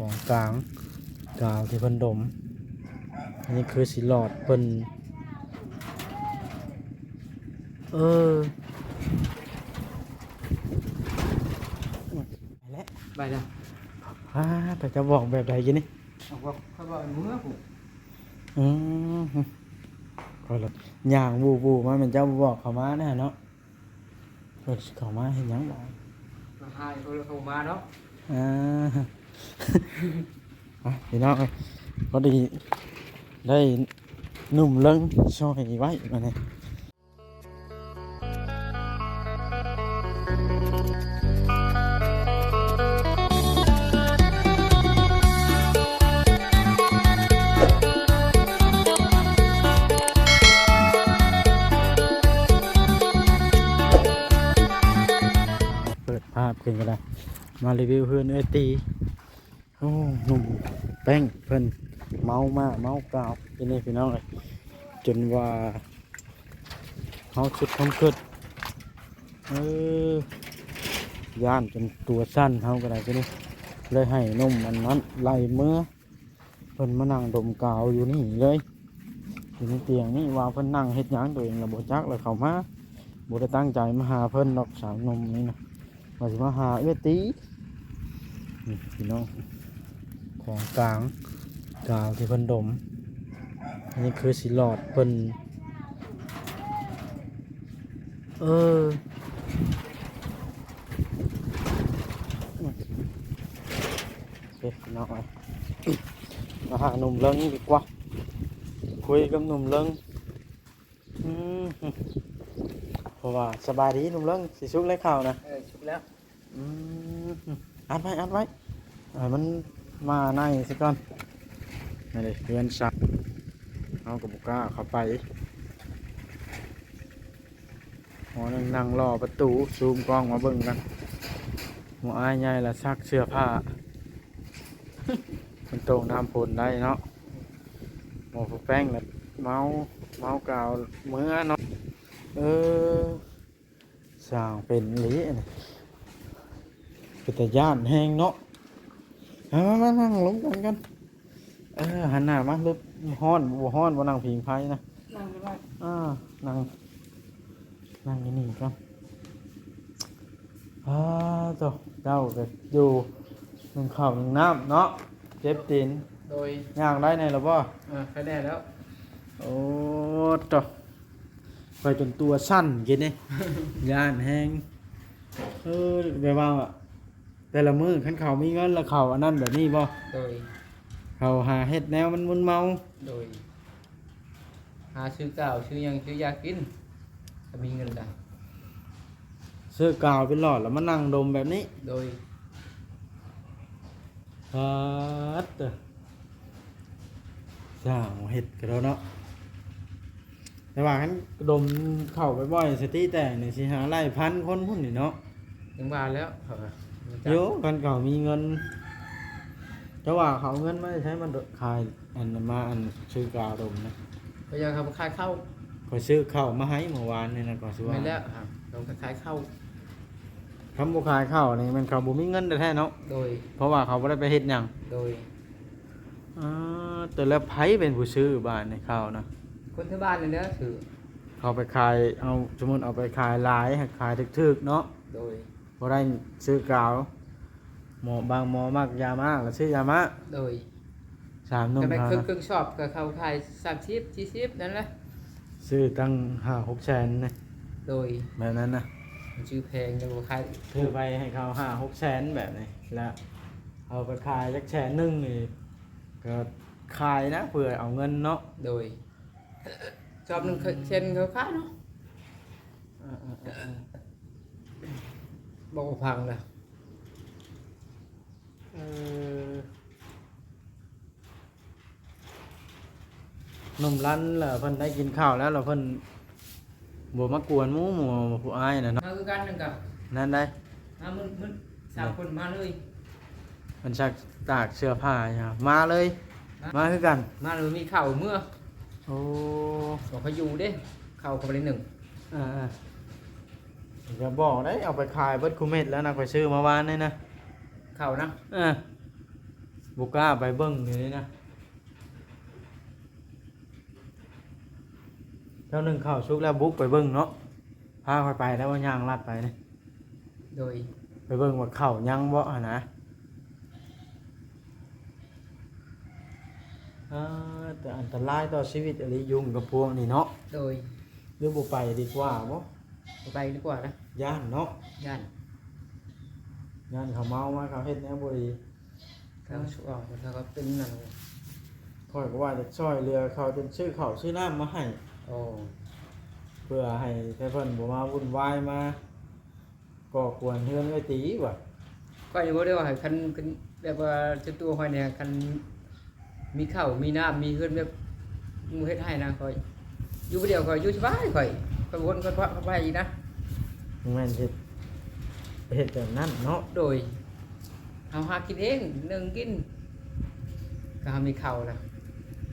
ຂອງກາງ ກາວທີ່ເພິ່ນດົມ ອັນນີ້ຄືຊິຫຼອດເພິ່ນ ເອີ ໄປແລ້ວ ໄປແລ້ວ ອາ ແຕ່ເຈົ້າບອກແບບໃດກີ້ນີ້? ເອົາ ບອກ ຂ້ອຍບອກໃຫ້ເມືອພຸ້ນ ອືມ ຂ້ອຍລະຍ່າງວູໆມາ ແມ່ນເຈົ້າບໍ່ບອກເຂົາມານະເນາະ. ເພິ່ນຊິເຂົ້າມາເຮັດຫຍັງບາດ? ມາຫາເພິ່ນເຂົ້າມາເນາະ ອ່າ ອ່ະ ພີ່ນ້ອງເອີຍ ພໍດີໄດ້ໜຸ່ມເລິງຊ່ອຍໄວ້ບາດນີ້ ເປີດພາບຂຶ້ນກໍໄດ້ ມາຣີວິວເຮືອນເອື້ອຍຕີ ໂອ້ ໜຸ່ມແປ້ງເພິ່ນເມົາມ້າເມົາກາວຢູ່ນີ້ພີ່ນ້ອງເອີຍ ຈົນວ່າເຮົາສຸດຄວາມຄິດ ເອີ ຢ້ານຈົນຕົວສັ່ນເຮົາກໍໄດ້ ເລີຍໃຫ້ໜຸ່ມອັນນັ້ນໄລ່ເມືອ ເພິ່ນມານັ່ງດົມກາວຢູ່ນີ້ເລີຍ ຢູ່ໃນຕຽງນີ້ ວ່າເພິ່ນນັ່ງເຮັດຫຍັງ ຕົວເອງລະບໍ່ຈັກ ລະເຂົ້າມາ ບໍ່ໄດ້ຕັ້ງໃຈມາຫາເພິ່ນດອກ ສາວໜຸ່ມນີ້ນະ ວ່າຊິມາຫາເອື້ອຍຕີ ນີ້ພີ່ນ້ອງ ຂອງກາງ ກາວທີ່ເພິ່ນດົມ ອັນນີ້ຄືຊິຫຼອດເພິ່ນ ເອີ ເອີ ພີ່ນ້ອງເອີຍ ມາຫາໜຸ່ມເລິງດີກວ່າ ຄຸຍກັບໜຸ່ມເລິງ ອືມ ເພາະວ່າ ສະບາຍດີໜຸ່ມເລິງ ຊິສຸກແລ້ວເຂົ້ານະ? ເອີ ສຸກແລ້ວ ອືມ ອັດໄວ້ ອັດໄວ້ ໃຫ້ມັນມາໃນຊະກ່ອນ ນັ້ນເດ້ ເຮືອນຊັກ ເຮົາກໍບໍ່ກ້າເຂົ້າໄປ ໝໍໜຶ່ງນັ່ງລໍປະຕູ ຊູມກ້ອງມາເບິ່ງກັນ ໝໍອ້າຍໃຫຍ່ລະຊັກເສື້ອຜ້າ ມັນໂຕ່ງນ້ຳຝົນໄດ້ເນາະ ໝໍຜູ້ແປ້ງລະເມົາ ເມົາກາວເມືອເນາະ ເອີ ຊ່າງເປັນອີ່ຫຼີອັນນີ້ ເປັນຕາຢ້ານແຮງເນາະ ມາ ມາ ມາ ນັ່ງລົງກັນກັນ ເອີ ຫັນໜ້າມາ ລົດຮ້ອນ ບໍ່ຮ້ອນບໍ່ນັ່ງຜິງໄຟນະ ນັ່ງຢູ່ໄດ້ ອ່າ ນັ່ງ ນັ່ງຢູ່ນີ້ກ່ອນ ອ້າ ໂທ້ ເຈົ້າກໍຢູ່ໜຶ່ງເຂົ້າໜຶ່ງນ້ຳເນາະ ເຈັບຕີນ ໂດຍ ຍ່າງໄດ້ແດ່ລະບໍ່? ເອີ ໄດ້ແດ່ແລ້ວ ໂອ້ ໂທ້ ຂ້ອຍຈົນຕົວສັ່ນກິນນີ້ ຢ້ານແຮງ ເອີ ແບບວ່າ ແຕ່ລະມື້ຄັນເຂົາມີເງິນລະເຂົາອັນນັ້ນແບບນີ້ບໍ່? ໂດຍ ເຂົາຫາເຮັດແນວມັນມຶນເມົາ ໂດຍ ຫາຊື້ເຂົ້າຊື້ຫຍັງຊື້ຢາກິນ ຖ້າມີເງິນກະ ຊື້ກາວເປັນຫຼອດລະມານັ່ງດົມແບບນີ້ ໂດຍ ປາດເຕີ ຊ່າງເຮັດກະໂດເນາະ ແຕ່ວ່າຄັນດົມເຂົ້າບ່ອຍໆ ສະຕິແຕກນີ້ຊິຫາໄລ່ພັນຄົນພຸ້ນນີ້ເນາະ ຈັ່ງວ່າແລ້ວ ເຂົາກໍ ໂຍ ຄັນເຂົາມີເງິນ ເຈົ້າວ່າເຂົາເອົາເງິນມາໃຊ້ມາຂາຍ ອັນ ມາ ອັນ ຊື້ກາວດົມນະ ເຂົາຢາກເອົາໄປຂາຍເຂົ້າ ຂ້ອຍຊື້ເຂົ້າມາໃຫ້ມື້ວານນີ້ນະ ກໍຊິວ່າ ແມ່ນແລ້ວ ເຂົາກໍຂາຍເຂົ້າ ຄັນບໍ່ຂາຍເຂົ້ານີ້ແມ່ນເຂົາບໍ່ມີເງິນແທ້ໆເນາະ ໂດຍ ເພາະວ່າເຂົາບໍ່ໄດ້ໄປເຮັດຫຍັງ ໂດຍ ອ່າ ແຕ່ລະໃຜເປັນຜູ້ຊື້ບາດນີ້ເຂົ້ານະ? ຄົນແຖວບ້ານນີ້ແຫຼະຊື້ ເຂົາໄປຂາຍ ເອົາ ສົມມຸດເອົາໄປຂາຍຫຼາຍ ໃຫ້ຂາຍຖືກໆເນາະ ໂດຍ ບໍ່ໄດ້ຊື້ກາວ ໝໍ ບາງໝໍມັກຢາມ້າ ລະຊື້ຢາມ້າ ໂດຍ ສາມໜຸ່ມ ແຕ່ແມ່ນເຄື່ອງ ເຮົານະ ເຄື່ອງຊອບກໍເຂົາຂາຍສາມສິບ ສີ່ສິບ ນັ້ນແຫຼະ ຊື້ຕັ້ງຫ້າຫົກແສນນະ ໂດຍ ແບບນັ້ນນະ ມັນຊື້ແພງ ແຕ່ບໍ່ຂາຍ ຊື້ໄປໃຫ້ເຂົາຫ້າຫົກແສນແບບນີ້ ລະເອົາໄປຂາຍຈັກແສນໜຶ່ງນີ້ ກໍຂາຍນະ ເພື່ອເອົາເງິນເນາະ ໂດຍ ຊອບໜຶ່ງ ເອີ ເຊັ່ນເຂົາຂາຍເນາະ ເອີໆໆໆ ບໍ່ຟັງລະ ເອີ ໜຸ່ມລັນລະເພິ່ນໄດ້ກິນເຂົ້າແລ້ວ ລະເພິ່ນບໍ່ມາກວນໝູ່ ໝູ່ຜູ້ອ້າຍນະເນາະ ມາຄືກັນນັ້ນກະ ນັ້ນໄດ໋ ມາມື້ ມື້ ສາມຄົນມາເລີຍ ເພິ່ນຊັກຕາກເສື້ອຜ້າ ມາເລີຍ ມາ ມາຄືກັນ ມາເລີຍ ມີເຂົ້າເມືອ ໂອ້ ບອກເຂົາຢູ່ເດ້ ເຂົ້າເຂົາບໍ່ໄດ້ໜຶ້ງ ເອີໆ ຢ່າບອກໄດ໋ ເອົາໄປຂາຍເບິດຄູ່ເມັດແລ້ວນະ ຂ້ອຍຊື້ມາວານນີ້ນະ ເຂົ້ານະ ເອີ ບໍ່ກ້າໄປເບິ່ງນີ້ນະ. ເຈົ້າໜຶ້ງເຂົ້າສຸກແລ້ວບຸກໄປເບິ່ງເນາະ. ພາຂ້ອຍໄປແລ້ວວ່າຍ່າງລັດໄປນີ້. ໂດຍ. ໄປເບິ່ງວ່າເຂົ້າຍັງບໍ່ຫັ້ນນະ. ເອີ ແຕ່ອັນຕະລາຍຕໍ່ຊີວິດອີ່ຫຼີ ຍຸງກັບພວກນີ້ເນາະ. ໂດຍ. ຫຼືບໍ່ໄປດີກວ່າບໍ່? ບໍ່ໄປດີກວ່ານະ. ຢ້ານເນາະ. ຢ້ານ. ຢ້ານເຂົາເມົາມາ ເຂົາເຮັດແນວບໍ່ດີ. ເຂົາ ເຂົາກໍເປັນນັ້ນ. ຂ້ອຍກໍວ່າຈະຊ່ອຍເຫຼືອເຂົາ ຈົນຊື້ເຂົ້າຊື້ນ້ຳມາໃຫ້. ໂອ້. ເພື່ອໃຫ້ແຕ່ເພິ່ນບໍ່ມາວຸ່ນວາຍ ມາກໍ່ກວນເຮືອນເອື້ອຍຕີວ່າ. ຂ້ອຍນີ້ບໍ່ໄດ້ວ່າໃຫ້ ຄັນ ຄັນແບບວ່າສ່ວນຕົວຂ້ອຍນີ້ ຄັນມີເຂົ້າມີນ້ຳ ມີເຮືອນແບບໝູ່ເຮັດໃຫ້ນະ ຂ້ອຍຢູ່ຜູ້ດຽວ ຂ້ອຍຢູ່ສະບາຍ ຂ້ອຍ ຂ້ອຍບໍ່ວົນ ຂ້ອຍພະ ຂ້ອຍໄປອີກນະ. ແມ່ນເຮັດ ເຮັດແບບນັ້ນເນາະ. ໂດຍ. ເຮົາຫາກິນເອງ ໜຶ້ງກິນ ກໍເຮົາມີເຂົ້າລະ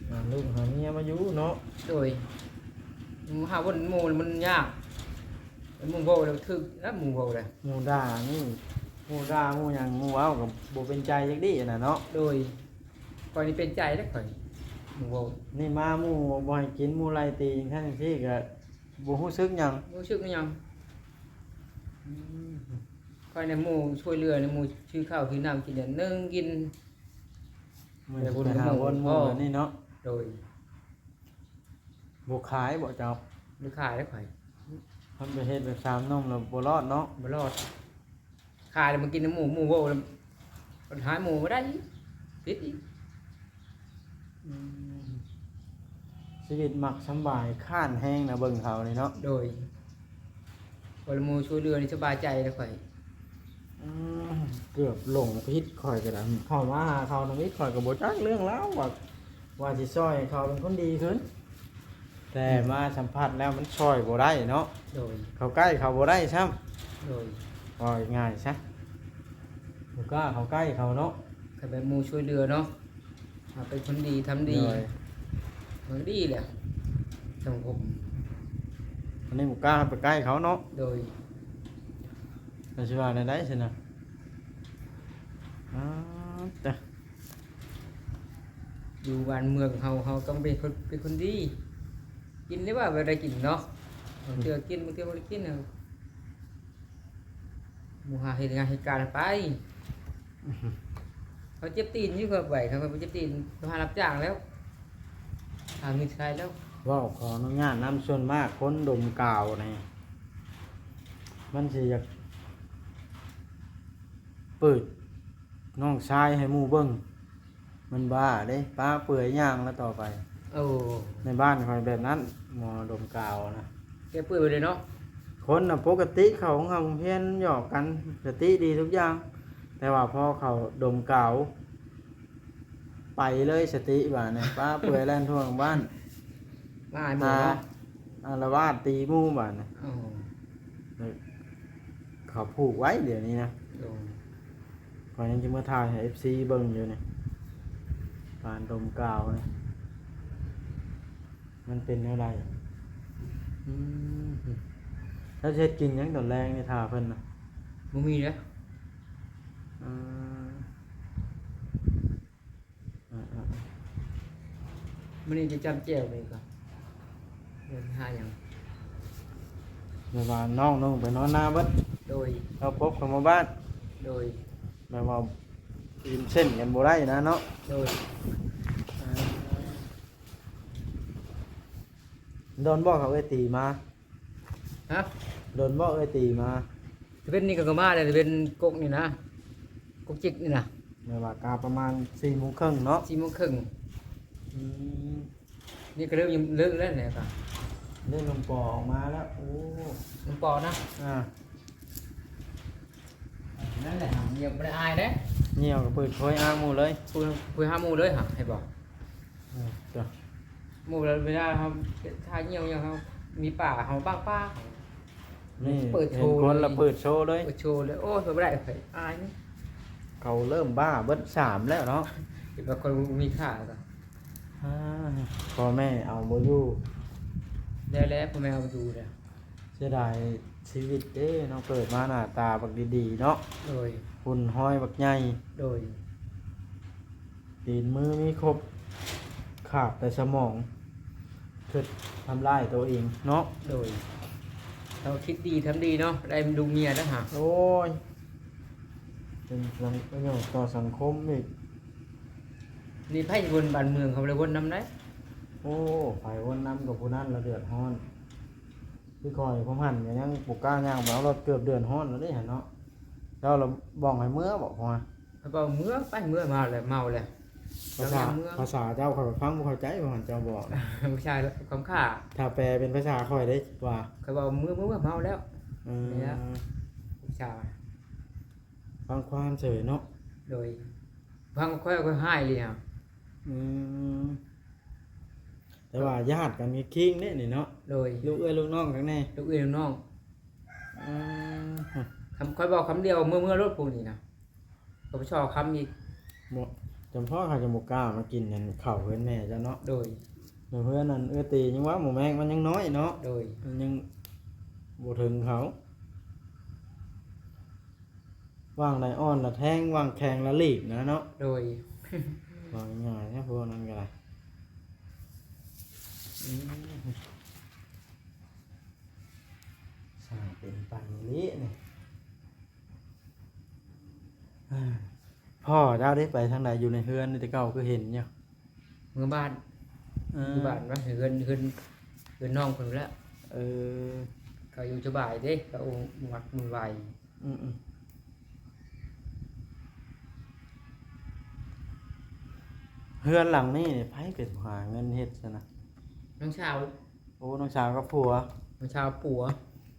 ຫາລູກຫາເມຍມາຢູ່ເນາະ. ໂດຍ. ຫາບ່ອນໝູ່ມັນຍາກ ໝູ່ເວົ້າແລ້ວຖືກນະ ໝູ່ເວົ້ານະ. ໝູ່ດ່ານີ້ ໝູ່ດ່າ ໝູ່ຫຍັງ ໝູ່ເວົ້າກໍບໍ່ເປັນໃຈຈັກດີ້ນະເນາະ. ໂດຍ. ຂ້ອຍນີ້ເປັນໃຈເດ້ຂ້ອຍ ໝູ່ເວົ້ານີ້ມາ ໝູ່ບໍ່ໃຫ້ກິນ ໝູ່ໄລ່ຕີຈັ່ງຊັ້ນຈັ່ງຊີ້ ກໍບໍ່ຮູ້ສຶກຫຍັງ ບໍ່ຮູ້ສຶກຫຍັງ. ອືມ. ຂ້ອຍນີ້ໝູ່ຊ່ວຍເຫຼືອນີ້ ໝູ່ຊື້ເຂົ້າຊື້ນ້ຳກິນ ໜຶ້ງກິນ ແຕ່ບຸນໝູ່ ແບບນີ້ເນາະ. ໂດຍ. ບໍ່ຂາຍບໍ່ເຈົ້າ? ບໍ່ຂາຍເດ້ຂ້ອຍ. ຄັນໄປເຮັດແບບສາມໜຸ່ມແລ້ວບໍ່ລອດເນາະ. ບໍ່ລອດ. ຂາຍແລ້ວມາກິນນຳໝູ່ ໝູ່ເວົ້າແລ້ວ ບັນຫາໝູ່ບໍ່ໄດ້ອີກ ຜິດອີກ. ອືມ. ຊີວິດມັກສຳບາຍ ຄ້ານແຮງນະ ເບິ່ງເຂົານີ້ເນາະ. ໂດຍ. ບໍ່ລະໝູ່ຊ່ວຍເຫຼືອນີ້ສະບາຍໃຈແລ້ວຂ້ອຍ. ອືມ ເກືອບຫຼົງຜິດຂ້ອຍກໍໄດ້ ເຂົ້າມາຫາເຂົານຳອີກ ຂ້ອຍກໍບໍ່ຈັກເລື່ອງລາວວ່າ ວ່າຊິຊ່ອຍເຂົາເປັນຄົນດີຂຶ້ນ ແຕ່ ອືມ ມາສຳຜັດແລ້ວມັນຊ່ອຍບໍ່ໄດ້ເນາະ. ໂດຍ. ເຂົ້າໃກ້ເຂົາບໍ່ໄດ້ຊ້ຳ. ໂດຍ. ເວົ້າງ່າຍໆຊະ ບໍ່ກ້າເຂົ້າໃກ້ເຂົາເນາະ. ກໍແບບໝູ່ຊ່ວຍເຫຼືອເນາະ ເຮົາເປັນຄົນດີທຳດີ. ໂດຍ. ມັນກໍດີແຫຼະ ສັງຄົມ ອັນນີ້ບໍ່ກ້າໄປໃກ້ເຂົາເນາະ. ໂດຍ. ແລ້ວຊິວ່າແນວໃດຊັ້ນນະ? ອ້າວ ຕະ ຢູ່ບ້ານເມືອງເຮົາ ເຮົາຕ້ອງເປັນຄົນ ເປັນຄົນດີ ກິນໄດ້ວ່າບໍ່ໄດ້ກິນເນາະ. ບາງເທື່ອກິນ ບາງເທື່ອບໍ່ໄດ້ກິນ. ໝູ່ຫາເຮັດງານເຮັດການໄປ ເຂົາເຈັບຕີນຢູ່ ເຂົາໄປ ເຂົາໄປເຈັບຕີນ ເຂົາຫາຮັບຈ້າງແລ້ວ ຫາເງິນໃຊ້ແລ້ວ. ເວົ້າຂໍອະນຸຍາດນຳ ສ່ວນມາກຄົນດົມກາວນີ້ ມັນຊິຢາກເປີດນ້ອງຊາຍໃຫ້ໝູ່ເບິ່ງ. ມັນບ້າເດ້ ປ້າເປືອຍຍ່າງແລ້ວຕໍ່ໄປ. ໂອ້ ໃນບ້ານຂ້ອຍແບບນັ້ນ ໝໍດົມກາວນະ ແກເປືອຍໄປເລີຍເນາະ. ຄົນນະປົກກະຕິເຂົ້າໂຮງຮ່ຳໂຮງຮຽນ ຫຍອກກັນ ສະຕິດີທຸກຢ່າງ ແຕ່ວ່າພໍເຂົ້າດົມກາວ ໄປເລີຍສະຕິບາດນີ້ ປ້າເປືອຍແລ່ນທົ່ວໂຮງບ້ານ ມາອາຍໝູ່ເນາະ ອາລະວາດຕີໝູ່ບາດນີ້. ໂອ້ ເຂົາຜູກໄວ້ດຽວນີ້ນະ. ໂດຍ. ຂ້ອຍຍັງຊິມາຖ່າຍໃຫ້ເອັຟຊີເບິ່ງຢູ່ນີ້ ປານດົມກາວນີ້ ມັນເປັນແນວໃດ? ອືມ ແລ້ວຊິເຮັດກິນຫຍັງຕອນແລງນີ້ ຖ້າເພິ່ນນະ? ບໍ່ມີເດ້. ອືມ. ອືມໆໆ ມື້ນີ້ຈະຈຳແຈ່ວໄປກ່ອນ ເດີນຫາຫຍັງ ແບບວ່ານ້ອງໜຶ່ງໄປນອນນາເບິດ. ໂດຍ. ເອົາປົບເຂົ້າມາບ້ານ. ໂດຍ. ແບບວ່າອີມເສັ້ນກັນບໍ່ໄດ້ນະເນາະ. ໂດຍ. ອ່າ ດົນບໍ່ເຂົາເອື້ອຍຕີມາ? ຮະ? ດົນບໍ່ເອື້ອຍຕີມາ? ຕາເວັນນີ້ກໍມາແລ້ວ ຕາເວັນກົກນີ້ນະ ກົກຈິກນີ້ນະ ແມ່ນວ່າກະປະມານສີ່ໂມງເຄິ່ງເນາະ. ສີ່ໂມງເຄິ່ງ. ອືມ ນີ້ກໍເລີ່ມ ເລີ່ມແລ້ວແຫຼະ ກໍເລີ່ມລົມປໍອອກມາແລ້ວ. ໂອ້ ລົມປໍນະ. ອ່າ ນັ້ນແຫຼະ ຫາງ ຢ່າບໍ່ໄດ້ອາຍເດ້ ຍ່ຽວກໍເປີດໂພຍອ້າງໝູ່ເລີຍ. ເປີດ ເປີດຫາໝູ່ເລີຍຫາ ໃຫ້ບອກ. ເອີ ຈ້ະ ໝູ່ເວລາເຮົາຖ້າຍ່ຽວຫຍັງ ເຮົາມີປາ ເຮົາບັ້ງປາ ນີ້ ເປີດໂຊ ເຫັນຄົນລະເປີດໂຊເລີຍ ເປີດໂຊເລີຍ. ໂອ້ຍ ເພິ່ນບໍ່ໄດ້ ຂ້ອຍອາຍນີ້. ເຂົາເລີ່ມບ້າເບິດສາມແລ້ວເນາະ ເຫັນວ່າຄົນບໍ່ມີຄ່າ. ອ່າ ພໍ່ແມ່ເອົາບໍ່ຢູ່. ແລ້ວ ແລ້ວ ພໍ່ແມ່ເອົາບໍ່ຢູ່ແລ້ວ. ເສຍດາຍຊີວິດເດ້ເນາະ ເກີດມາໜ້າຕາບັກດີໆເນາະ. ໂດຍ. ຫຸ່ນຮອຍບັກໃຫຍ່. ໂດຍ. ຕີນມືມີຄົບ ຂາດແຕ່ສະໝອງ ຄິດທຳລາຍໂຕເອງເນາະ. ໂດຍ ເຮົາຄິດດີທຳດີເນາະ ໄດ້ລູກເມຍແລ້ວຫາ. ໂອ້ຍ ເປັນສັງ ປະໂຫຍດຕໍ່ສັງຄົມອີກ. ນີ້ໃຜວົນບ້ານເມືອງ ເຂົາບໍ່ໄດ້ວົນນຳໃດ໋. ໂອ້ ໃຜວົນນຳກໍຜູ້ນັ້ນລະເດືອດຮ້ອນ. ຄືຂ້ອຍ ຜົມຫັ້ນກໍຍັງບໍ່ກ້າຍ່າງໄປເອົາລົດ ເກືອບເດືອດຮ້ອນແລ້ວເດ້ຫັ້ນເນາະ. ເຈົ້າລະບອກໃຫ້ເມືອບໍ ເຂົາວ່າ ເຂົາບອກເມືອ ໄປເມືອ ເມົາແລ້ວ ເມົາແລ້ວ. ພາສາ ພາສາເຈົ້າຂ້ອຍຟັງບໍ່ເຂົ້າໃຈ ວ່າຫັ້ນເຈົ້າບອກນະ ຜູ້ຊາຍຄຳຂ້າ. ຖ້າແປເປັນພາສາຂ້ອຍເດ້ວ່າ ຂ້ອຍເວົ້າເມືອ ເມືອ ເມົາແລ້ວ. ເອີ ນີ້ລະຜູ້ຊາຍ ຟັງຄວາມເສີຍເນາະ. ໂດຍ ຟັງຂ້ອຍ ຂ້ອຍຮ້າຍເລີຍ. ອືມ ແຕ່ວ່າຍາດກັນມີຄິງເດ້ນີ້ເນາະ. ໂດຍ ລູກເອື້ອຍລູກນ້ອງກັນແດ່ ລູກເອື້ອຍລູກນ້ອງ. ອືມ ຄຳ ຂ້ອຍບອກຄຳດຽວ ເມືອ ເມືອໂລດຜູ້ນີ້ນະ. ກໍໄປຊອກຄຳອີກ ບໍ່ ຈຳເພາະເຂົາຈະບໍ່ກ້າມາກິນອັນເຂົ້າເຮືອນແມ່ເຈົ້າເນາະ. ໂດຍ ແຕ່ເຮືອນນັ້ນເອື້ອຍຕີຍັງວ່າໝູແມງມັນຍັງນ້ອຍເນາະ. ໂດຍ ມັນຍັງບໍ່ເຖິງເຂົາ. ຫວ່າງໃດອ່ອນລະແທງ ຫວ່າງແຂງລະຫຼີກນະເນາະ. ໂດຍ ເວົ້າງ່າຍໆນະ ພວກນັ້ນກໍໄດ້. ອືມ ຊ່າງເປັນໄປອີ່ຫຼີນີ້. ອາ ພໍ່ເຈົ້າເດ້ ໄປທາງໃດ? ຢູ່ໃນເຮືອນແຕ່ເກົ່າຄືເຫັນຢູ່ ເມືອບ້ານ. ເອີ ຢູ່ບ້ານວະ ເຮືອນ ເຮືອນ ເຮືອນນ້ອງເພິ່ນແຫຼະ. ເອີ ເຂົາຢູ່ສະບາຍເດ້ ເຂົາມັກວຸ່ນວາຍ. ອືມໆ ເຮືອນຫຼັງນີ້ນີ້ ໃຜເປັນຜູ້ຫາເງິນເຮັດຊັ້ນນະ? ນ້ອງສາວ. ໂອ້ ນ້ອງສາວກັບຜົວ. ນ້ອງສາວຜົວ.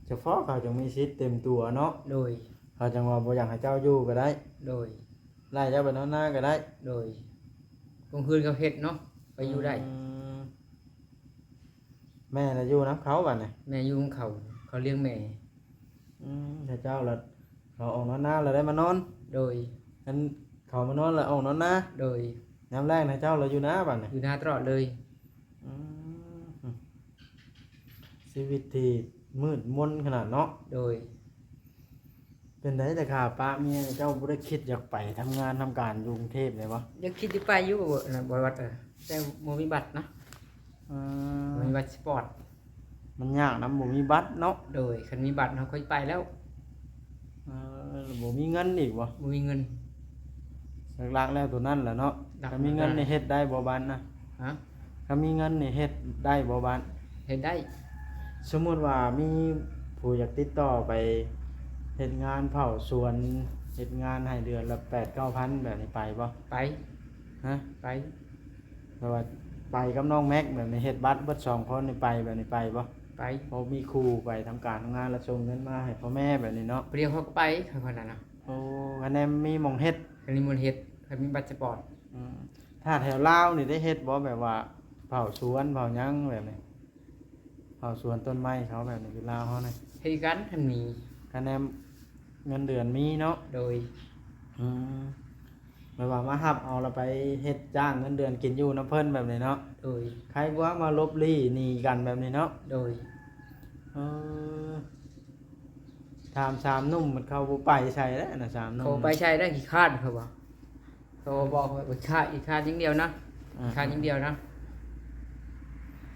ສະເພາະເຂົາຈຶ່ງມີສິດເຕັມຕົວເນາະ. ໂດຍ ເຂົາຈັ່ງວ່າບໍ່ຢາກໃຫ້ເຈົ້າຢູ່ກໍໄດ້. ໂດຍ ໄລ່ເຈົ້າໄປນອນນາກໍໄດ້. ໂດຍ ໂຮງເຮືອນເຂົາເຮັດເນາະ ໄປຢູ່ໄດ້. ອືມ ແມ່ລະຢູ່ນຳເຂົາບັດນີ້? ແມ່ຢູ່ນຳເຂົາ ເຂົາລ້ຽງແມ່. ອືມ ຖ້າເຈົ້າລະ ເຂົາອອກນອນນາລະໄດ້ມານອນ. ໂດຍ ຄັນເຂົາມານອນລະອອກນອນນາ. ໂດຍ ຍາມແລງນະ ເຈົ້າລະຢູ່ນາບັດນີ້? ຢູ່ນາຕະຫຼອດເລີຍ. ອືມ ຊີວິດທີ່ມືດມົນຂະໜາດເນາະ. ໂດຍ ເປັນໃດແຕ່ຂ້າປະເມຍ ເຈົ້າບໍ່ໄດ້ຄິດຢາກໄປທຳງານທຳການຢູ່ກຸງເທບແດ່ບໍ່? ຢາກ ຄິດຈະໄປຢູ່ ບໍ່ ບໍ່ ບໍ່ ແຕ່ບໍ່ມີບັດນະ. ເອີ ບໍ່ມີບັດສະປອດ ມັນຍາກນຳ ບໍ່ມີບັດເນາະ. ໂດຍ ຄັນມີບັດເຮົາຄ່ອຍໄປແລ້ວ. ເອີ ບໍ່ມີເງິນອີກບໍ່? ບໍ່ມີເງິນ. ຫຼັກໆແລ້ວໂຕນັ້ນແຫຼະເນາະ. ຄັນມີເງິນນີ້ເຮັດໄດ້ບໍ່ບັດນະ? ຮະ? ຄັນມີເງິນນີ້ເຮັດໄດ້ບໍ່ບັດ? ເຮັດໄດ້. ສົມມຸດວ່າມີຜູ້ຢາກຕິດຕໍ່ໄປເຮັດງານເຝົ້າສວນ ເຮັດງານໃຫ້ເດືອນລະແປດເກົ້າພັນ ແບບນີ້ໄປບໍ່? ໄປ. ຮະ? ໄປ. ແບບວ່າໄປກັບນ້ອງແມັກແບບນີ້ ເຮັດບັດເບິດສອງຄົນນີ້ໄປ ແບບນີ້ໄປບໍ່? ໄປ. ເພາະມີຄູ່ໄປທຳການທຳງານ ແລ້ວສົ່ງເງິນມາໃຫ້ພໍ່ແມ່ແບບນີ້ເນາະ. ຜູ້ດຽວເຮົາກໍໄປ ຄັນນັ້ນນະ. ໂອ້ ຄັນແນມມີໝ່ອງເຮັດ. ຄັນມີໝ່ອງເຮັດ ຄັນມີບັດສະປອດ. ອືມ ຖ້າແຖວລາວນີ້ໄດ້ເຮັດບໍ່ ແບບວ່າເຝົ້າສວນເຝົ້າຫຍັງແບບນີ້? ເຝົ້າສວນຕົ້ນໄມ້ເຂົາແບບນີ້ ຢູ່ລາວເຮົານະ. ເຮັດຄືກັນ ຄັນມີ ຄັນແນມເງິນເດືອນມີເນາະ. ໂດຍ. ອືມ ແບບວ່າມາຮັບເອົາລະໄປເຮັດຈ້າງເງິນເດືອນກິນຢູ່ນຳເພິ່ນແບບນີ້ເນາະ. ໂດຍ. ໃຄກວ່າມາຫຼົບຫຼີ້ໜີກັນແບບນີ້ເນາະ. ໂດຍ. ເອີ ຖາມສາມໜຸ່ມມັນເຂົາບໍ່ໄປໃສແລ້ວນະ ສາມໜຸ່ມ. ເຂົາໄປໃສໄດ້ຂີ້ຄ້ານເຂົາວ່າ. ເຂົາບອກວ່າຂ້າ ອີກຂ້າຢ່າງດຽວນະ. ອ່າ ຂ້າຢ່າງດຽວນະ.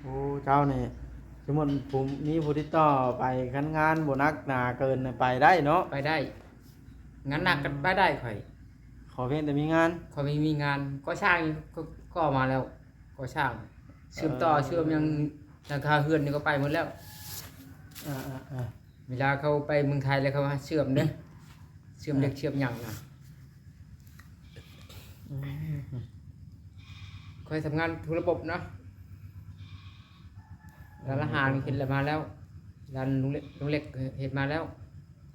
ໂອ້ ເຈົ້ານີ້ ສົມມຸດຜູ້ ມີຜູ້ຕິດຕໍ່ໄປ ຄັນງານບໍ່ໜັກໜາເກີນໄປໄດ້ເນາະ. ໄປໄດ້. ງານໜັກກໍໄປໄດ້ຂ້ອຍ. ຂໍພຽງແຕ່ມີງານ. ຂ້ອຍມີ ມີງານ. ກໍ່ສ້າງກໍ ກໍມາແລ້ວ. ກໍ່ສ້າງ ເຊື່ອມຕໍ່ ເອີ ເຊື່ອມຫຍັງ ຫຼັງຄາເຮືອນນີ້ກໍໄປໝົດແລ້ວ. ເອີໆໆ. ເວລາເຂົາໄປເມືອງໄທແລ້ວ ເຂົາມາເຊື່ອມເດ້ ເຊື່ອມເຫຼັກ ອ່າ ເຊື່ອມຫຍັງນະ. ອືມ ຂ້ອຍທຳງານທຸກລະບົບເນາະ. ອືມ ຮ້ານອາຫານເຮັດແລ້ວມາແລ້ວ ຮ້ານລຸງເລັກ ລຸງເລັກເຮັດມາແລ້ວ.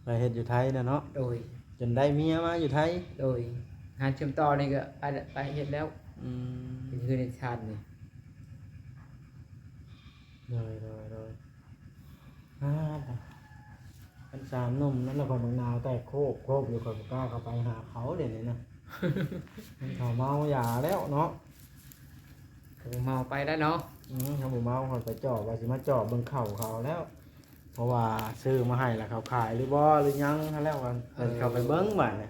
ໄປເຮັດຢູ່ໄທນະເນາະ. ໂດຍ. ຈົນໄດ້ເມຍມາຢູ່ໄທ. ໂດຍ. ງານເຊື່ອມຕໍ່ນີ້ກໍໄປ ໄປເຮັດແລ້ວ. ອືມ ເຮັດເຮືອນເຮັດຊານນີ້. ໂດຍໆໆ. ອາ ຄັນສາມໜຸ່ມນັ້ນລະ ຂ້ອຍບັກໜາວແຕກໂຄບໆຢູ່ ຂ້ອຍບໍ່ກ້າເຂົ້າໄປຫາເຂົາດຽວນີ້ນະ. ເຂົາເມົາຢາແລ້ວເນາະ. ເຂົາເມົາໄປໄດ້ເນາະ. ອືມ ເຂົາບໍ່ເມົາ ຂ້ອຍໄປຈອບ ວ່າຊິມາຈອບເບິ່ງເຂົ້າເຂົາແລ້ວ ເພາະວ່າຊື້ມາໃຫ້ລະເຂົາຂາຍຫຼືບໍ່ ຫຼືຫຍັງຫັ້ນແຫຼະ. ເອີ ເຂົາໄປເບິ່ງບາດນີ້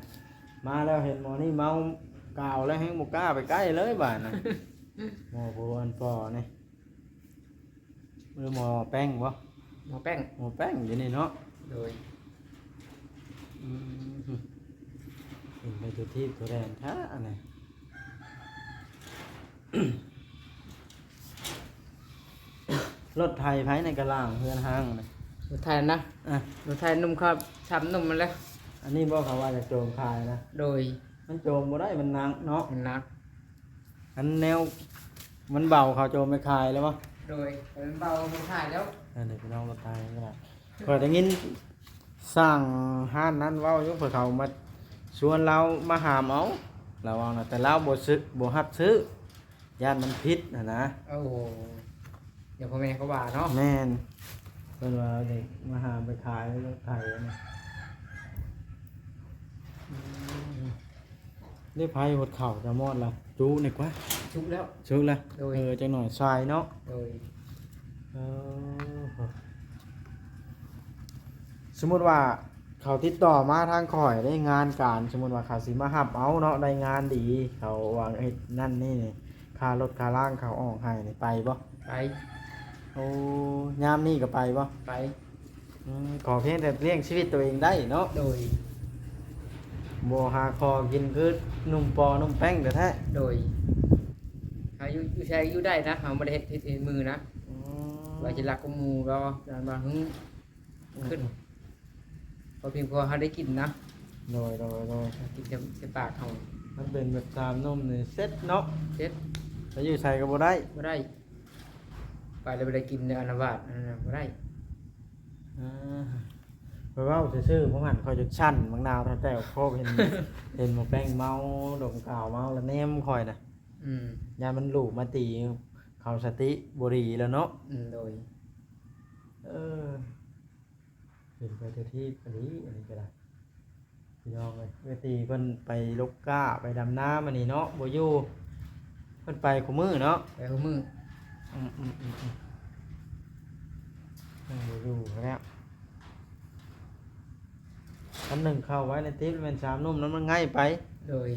ມາແລ້ວເຫັນໝໍນີ້ເມົາ ກ່າວແລ້ວແຮງບໍ່ກ້າໄປໃກ້ເລີຍບາດນະ. ໝໍຜູ້ອັນປໍນີ້ ຫຼືໝໍແປ້ງບໍ່? ໝໍແປ້ງ ໝໍແປ້ງຢູ່ນີ້ເນາະ. ໂດຍ ອືມ ເປັນໄປຕົວທີບຕົວແດນແທ້ອັນນີ້. ລົດໄຖໃຜໃນກະລ່າງເຮືອນຮ້າງນະ? ລົດໄຖນະ? ອ່ະ ລົດໄຖໜຸ່ມເຂົາສາມໜຸ່ມຫັ້ນແຫຼະ. ອັນນີ້ບໍ່ ເຂົາວ່າຈະໂຈມຂາຍນະ? ໂດຍ ມັນໂຈມບໍ່ໄດ້ມັນໜັກເນາະ. ມັນໜັກ ອັນແນວມັນເບົາເຂົາໂຈມໄປຂາຍແລ້ວບໍ່? ໂດຍ ແຕ່ມັນເບົາເຂົາຂາຍແລ້ວ. ອັນນີ້ພີ່ນ້ອງລົດໄຖກໍໄດ້ ຂ້ອຍໄດ້ຍິນຊ່າງຮ້ານນັ້ນເວົ້າຢູ່ ເພິ່ນເຂົາມາຊວນລາວມາຫາມເອົາ ລາວເວົ້ານະ ແຕ່ລາວບໍ່ຊື້ ບໍ່ຮັບຊື້ ຢ້ານມັນຜິດຫັ້ນນະ. ໂອ້ ດຽວພໍ່ແມ່ເຂົາວ່າເນາະ. ແມ່ນ ເພິ່ນວ່າເດັກມາຫາໄປຂາຍລົດໄຖນະ. ອືມ ໄດ້ໄຜຫົດເຂົ້າຈະມອດລະ ຈຸນີ້ກວ່າ ສຸກແລ້ວ ສຸກລະ. ໂດຍ ເອີ ຈັກໜ້ອຍຊາຍເນາະ. ໂດຍ ເອີ ສົມມຸດວ່າເຂົາຕິດຕໍ່ມາທາງຂ້ອຍໄດ້ງານການ ສົມມຸດວ່າເຂົາຊິມາຮັບເອົາເນາະ ໄດ້ງານດີ ເຂົາວ່າເຮັດນັ້ນນີ້ ຄ່າລົດຄ່າລາງເຂົາອອກໃຫ້ນີ້ ໄປບໍ່? ໄປ. ໂອ້ ຍາມນີ້ກໍໄປບໍ່? ໄປ. ອືມ ຂໍພຽງແຕ່ລ້ຽງຊີວິດຕົວເອງໄດ້ເນາະ. ໂດຍ ບໍ່ຫາຂໍກິນຄືໜຸ່ມປໍໜຸ່ມແປ້ງແທ້ໆ. ໂດຍ ຫາຢູ່ ຢູ່ໃສຢູ່ໄດ້ນະ ເຮົາບໍ່ໄດ້ເຮັດ ເຮັດ ເຮັດມືນະ. ອໍ ວ່າຊິລັກກວ່າໝູ່ ວ່າ ວ່າຫຶງ ອືມ ຂຶ້ນ ພໍພຽງພໍເຮົາໄດ້ກິນນະ. ໂດຍ ໂດຍ ໂດຍ ກິນແຕ່ ແຕ່ປາກເຮົາ. ມັນເປັນແບບສາມໜຸ່ມນີ້ເສັດເນາະ. ເສັດ ໄປຢູ່ໃສກໍບໍ່ໄດ້ ບໍ່ໄດ້ ໄປແລ້ວບໍ່ໄດ້ກິນ ອາລະວາດ ອັນນັ້ນນະ ບໍ່ໄດ້. ອ່າ ຂ້ອຍເວົ້າຊື່ໆ ເມື່ອຫັ້ນຂ້ອຍຈົນສັ່ນບັກນາວ ແຕ່ໂຄບເຫັນ ເຫັນໝໍແປ້ງເມົາ ດົມກາວເມົາ ລະແນມຂ້ອຍນະ. ອືມ ຢ້ານມັນລູກມາຕີ ເຂົາສະຕິບໍ່ດີແລ້ວເນາະ. ອືມ ໂດຍ ເອີ ເປັນໄປແຕ່ທີ່ອັນນີ້ ອັນນີ້ກໍໄດ້ ພີ່ນ້ອງເອີຍ. ເອື້ອຍຕີເພິ່ນໄປລົກກ້າ ໄປດຳນາມື້ນີ້ເນາະ ບໍ່ຢູ່ ເພິ່ນໄປຄູ່ມື້ເນາະ. ໄປຄູ່ມື້. ອືມ ອືມ ອືມ ອືມ ເພິ່ນບໍ່ຢູ່ແລ້ວ. ຄັນໜຶ່ງເຂົ້າໄວ້ໃນຕິບແມ່ນສາມໜຸ່ມນັ້ນມັນງ່າຍໄປ. ໂດຍ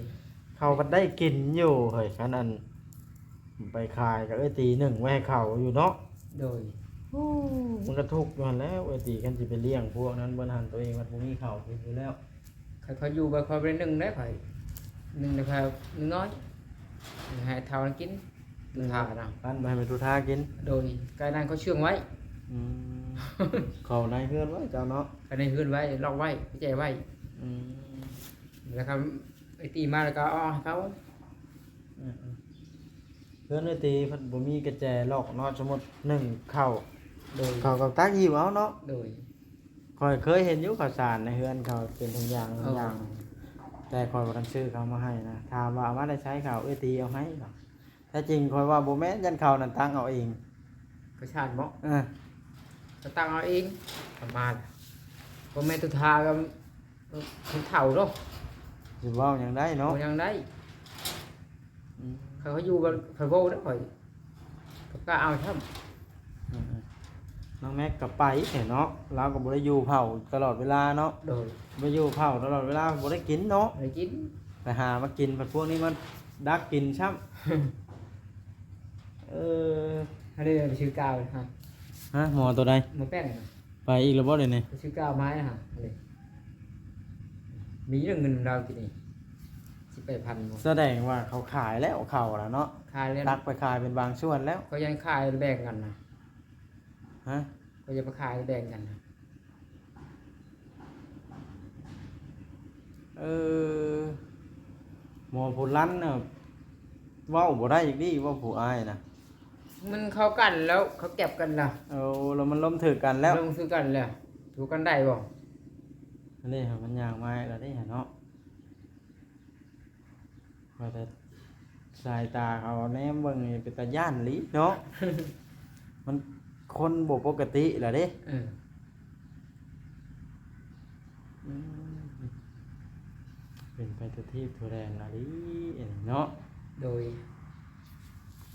ເຂົາກໍໄດ້ກິນຢູ່ເຮີ້ຍ ຄັນອັນ ໄປຂາຍກໍເອື້ອຍຕີໜຶ່ງໄວ້ໃຫ້ເຂົາຢູ່ເນາະ. ໂດຍ ໂອ້ ມັນກໍທຸກຢູ່ຫັ້ນແຫຼະເອື້ອຍຕີ ຄັນຊິໄປລ້ຽງພວກນັ້ນເບິດຫັ້ນ ຕົວເອງມັນບໍ່ມີເຂົ້າກິນຢູ່ແລ້ວ. ຂ້ອຍ ຂ້ອຍຢູ່ໄປ ຂ້ອຍບໍ່ໄດ້ໜຶ່ງເດ້ ຂ້ອຍໜຶ່ງແຕ່ຂ້ອຍໜຶ່ງນ້ອຍ ໃຫ້ເຖົ້ານັ້ນກິນ ອືມ ທຸທານະ ປັ້ນໄປໃຫ້ແມ່ທຸທາກິນ. ໂດຍ ໄກ່ນັ້ນເຂົາເຊື່ອງໄວ້. ອືມ ເຂົາໃນເຮືອນໄວ້ເຈົ້າເນາະ. ເຂົາໃນເຮືອນໄວ້ ລັອກໄວ້ ແຈໄວ້. ອືມ ແລ້ວກໍໄອ້ຕີມາແລ້ວກໍເອົາໃຫ້ເຂົາ. ອືມ ເຮືອນເອື້ອຍຕີເພິ່ນບໍ່ມີກະແຈລັອກເນາະ ສົມມຸດໜຶ່ງເຂົ້າ. ໂດຍ ເຂົາກໍຕັກຫິ້ວເອົາເນາະ. ໂດຍ ຂ້ອຍເຄີຍເຫັນຢູ່ເຂົ້າສານໃນເຮືອນເຂົາເປັນຖົງຢາງ ເອີ ຖົງຢາງ ແຕ່ຂ້ອຍບໍ່ທັນຊື້ເຂົ້າມາໃຫ້ນະ. ຖາມວ່າເອົາມາແຕ່ໃສເຂົາ ເອື້ອຍຕີເອົາໃຫ້. ແທ້ຈິງຂ້ອຍວ່າບໍ່ແມ່ນ ຢ້ານເຂົານັ້ນຕັກເອົາເອງ. ເຂົາຊານບໍ? ເອີ ເຂົາຕັກເອົາເອງ ປະມານ ບໍ່ແມ່ນຕຸທາກັບ ເອີ ຄົນເຖົ້າເນາະ ຊິເວົ້າຫຍັງໄດ້ເນາະ ເວົ້າຫຍັງໄດ້. ອືມ ຄັນເຂົາຢູ່ກັນ ຂ້ອຍເວົ້າໄດ້ ຂ້ອຍກໍກ້າເອົາຊ້ຳ. ອືມ ນ້ອງແມັກກໍໄປແທ້ເນາະ ລາວກໍບໍ່ໄດ້ຢູ່ເຝົ້າຕະຫຼອດເວລາເນາະ. ໂດຍ ໄປຢູ່ເຝົ້າຕະຫຼອດເວລາ ບໍ່ໄດ້ກິນເນາະ. ບໍ່ໄດ້ກິນ ໄປຫາມາກິນ ພັດພວກນີ້ມາດັກກິນຊ້ຳ. ເອີ ອັນນີ້ໄປຊື້ກາວນະ. ຮະ ໝໍໂຕໃດ? ໝໍແປ້ງນະ. ໄປອີກແລ້ວບໍ່ດຽວນີ້? ໄປຊື້ກາວມາໃຫ້ນະ ອັນນີ້ ມີເງິນລາວກິນນີ້ ສິບແປດພັນ. ສະແດງວ່າເຂົາຂາຍແລ້ວ ເຂົາລະເນາະ ຂາຍແລ້ວ ຕັກໄປຂາຍເປັນບາງສ່ວນແລ້ວ. ເຂົາຍັງຂາຍແບ່ງກັນນະ. ຮະ? ເຂົາຈະໄປຂາຍແບ່ງກັນນະ. ເອີ ໝໍຜູ້ລັນນະ ເວົ້າບໍ່ໄດ້ອີກຕິ ເວົ້າຜູ້ອ້າຍນະ. ມັນເຂົ້າກັນແລ້ວ ເຂົາແກັບກັນລະ. ໂອ້ ແລ້ວມັນລົມຖືກກັນແລ້ວ ລົມຖືກກັນແລ້ວ ຖືກກັນໄດ້ບໍ່? ອັນນີ້ມັນຍ່າງມາແລ້ວເດ້ເນາະ. ວ່າແຕ່ສາຍຕາເຂົາແນມເບິ່ງນີ້ເປັນຕາຢ້ານອີ່ຫຼີເນາະ. ມັນຄົນບໍ່ປົກກະຕິລະເດ້. ເອີ ອືມ ເປັນໄປທົ່ວທີບທົ່ວແດນອີ່ຫຼີເນາະ. ໂດຍ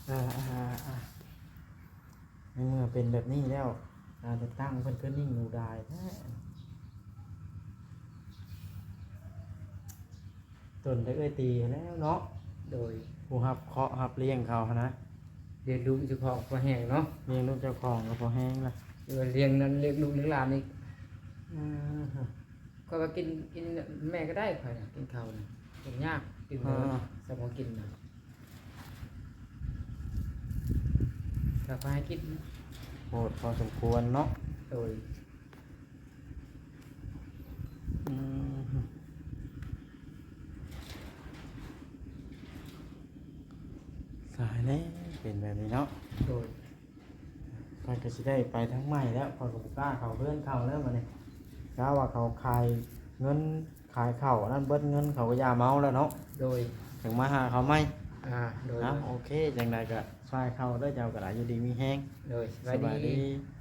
ເອີ ໃນເມື່ອເປັນແບບນີ້ແລ້ວ ການຈັດຕັ້ງເພິ່ນຄືນິ່ງດູດາຍແທ້. ຕົນແຕ່ເອື້ອຍຕີຫັ້ນແລ້ວເນາະ ໂດຍ ຜູ້ຮັບເຄາະຮັບລ້ຽງເຂົາຫັ້ນນະ ລ້ຽງລູກເຈົ້າຂອງພໍແຮງເນາະ ລ້ຽງລູກເຈົ້າຂອງກໍພໍແຮງລະ ຫຼືວ່າລ້ຽງນັ້ນລ້ຽງລູກລ້ຽງຫຼານອີກ ອືມ ຂ້ອຍວ່າກິນ ກິນແມ່ກໍໄດ້ ຂ້ອຍນະ ກິນເຂົ້ານະ ກິນຍາກ ກິນ ເອີ ສຳພອກິນນະ ຖ້າຂ້ອຍໃຫ້ກິນ ໂຫດພໍສົມຄວນເນາະ ໂດຍ ອືມ ຕາຍແລ້ວ ເປັນແບບນີ້ເນາະ ໂດຍ ຂ້ອຍກໍຊິໄດ້ໄປທາງໃໝ່ແລ້ວ ຂ້ອຍກໍບໍ່ກ້າເຂົ້າເຮືອນເຂົາແລ້ວບັດນີ້ ຖ້າວ່າເຂົາຂາຍເງິນ ຂາຍເຂົ້າອັນນັ້ນເບິດເງິນ ເຂົາກໍຢ່າເມົາແລ້ວເນາະ ໂດຍ ຈັ່ງມາຫາເຂົາໃໝ່ ອ່າ ໂດຍ ເອົາ ໂອເຄ ຈັ່ງໃດກໍຊ່ອຍເຂົາເດີ ເຈົ້າກໍໄດ້ຢູ່ດີມີແຮງ ໂດຍ ສະບາຍດີ ສະບາຍດີ.